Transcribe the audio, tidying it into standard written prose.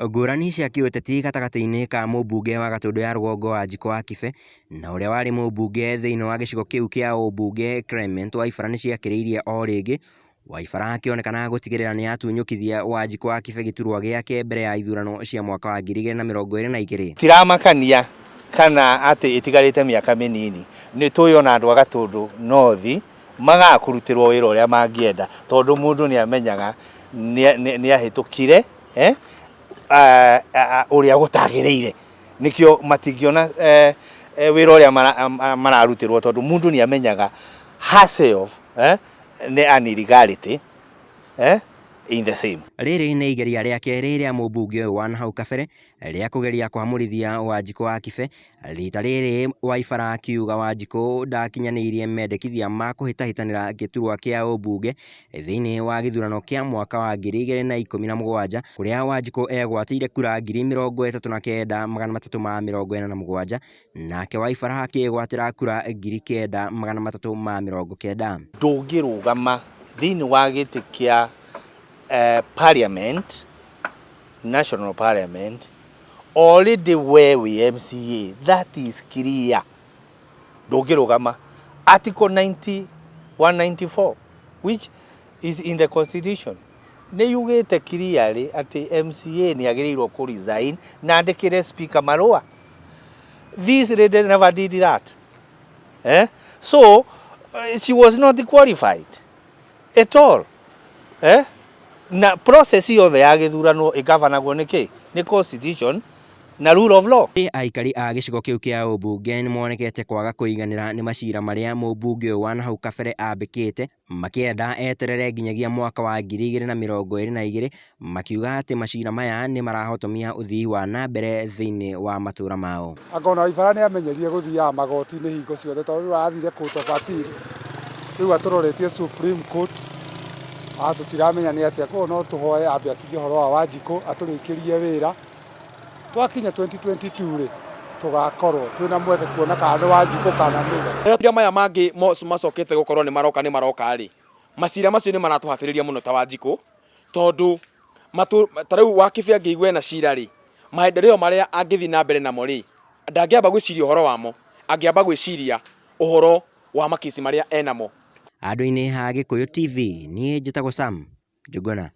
Ngũrani cia kĩũteti gatagatĩ-inĩ ka mũmbunge wa Gatũndũ ya rũgongo Wanjikũ wa Kibe na ũrĩa warĩ mũmbunge thĩinĩ wa gĩcigo kĩu kĩa ũmbunge Clement Waibara nĩciakĩrĩirie o rĩngĩ, Waibara akĩonekana gũtigĩrĩra nĩatunyũkithia Wanjikũ wa Kibe gĩturwa gĩake mbere ya ithurano cia mwaka wa 2022. Tiramakania kana atĩ ĩtigarĩte mĩaka mĩnini, nĩ tũĩ ona andũ a Gatũndũ North magakũrutĩrwo wĩra ũrĩa mangĩenda, tondũ mũndũ nĩ amenyaga nĩ ahĩtũkire ũrĩa gũtagĩrĩire. Nĩkĩo matingĩona wĩra ũrĩa mararutĩrwo, tondũ mũndũ nĩ amenyaga herself nĩ an illegality in the same. Rĩrĩ nĩ igeria rĩa kerĩ rĩa mũmbunge ũyũ wa nahau kabere rĩa kũgeria kũhamũrithia Wanjikũ wa Kibe. Rita rĩrĩ Waibara akiuga Wanjikũ ndakinyanĩirie mendekithia ma kũhĩtahĩtanĩra gĩturwa kĩa ũmbunge thĩinĩ wa gĩthurano kĩa mwaka wa 2017, kũrĩa Wanjikũ egwatĩire kura 39,347, nake Waibara akĩgwatĩra kura 9,390. Ndũngĩrũgama thĩinĩ wa gĩtĩ kĩa parliament, national parliament, already we wĩ MCA, that is clear. Ndũngĩrũgama. Article 90 194, which is in the constitution, nĩ yugĩte clearly atĩ MCA nĩ agĩrĩirwo kũ resign na andĩkĩre speaker marũa. This lady never did that. Eh? So she was not qualified at all. Eh? Na process yothe ya gĩthurano ĩgabanagwo nĩ kĩ? Nĩ constitution na rule of law. Aikari a gĩcigo kĩu kĩa ũmbunge nĩmonekete kwaga kũiganĩra nĩ macira marĩa mũmbunge ũyũ wa nahau kabere ambĩkĩte, makĩenda eterere nginyagia mwaka wa 2022, makiuga atĩ macira maya nĩ marahotomia ũthii wa na mbere thĩinĩ wa matũra mao. Anga ona Waibara nĩ amenyerire gũthiaga magoti-inĩ hingo ciothe, tondũ rĩu arathire Court of Appeal, rĩu atũroretie Supreme Court, tũtiramenya nĩ atĩa. Koguo no tũhoe ambe atigie ũhoro wa Wanjikũ atũrĩkĩrie wĩra, twakinya 2022 rĩ, tũgakorwo twĩna mweke kuona kana nĩ Wanjikũ kana nĩwe. Rĩrĩa maya mangĩ macokete gũkorwo nĩ maroka rĩ, macira macio nĩ maratũhatĩrĩria mũno ta Wanjikũ, tondũ ta rĩu Wakĩbe angĩigua ena cira rĩ, maendeleo marĩa angĩthiĩ na mbere namo rĩ, ndangĩamba gwĩciria ũhoro wamo, angĩamba gwĩciria ũhoro wa makĩci marĩa enamo. Handũ-inĩ ha Gĩkũyũ TV, niĩ njĩtagwo Sam Njuguna.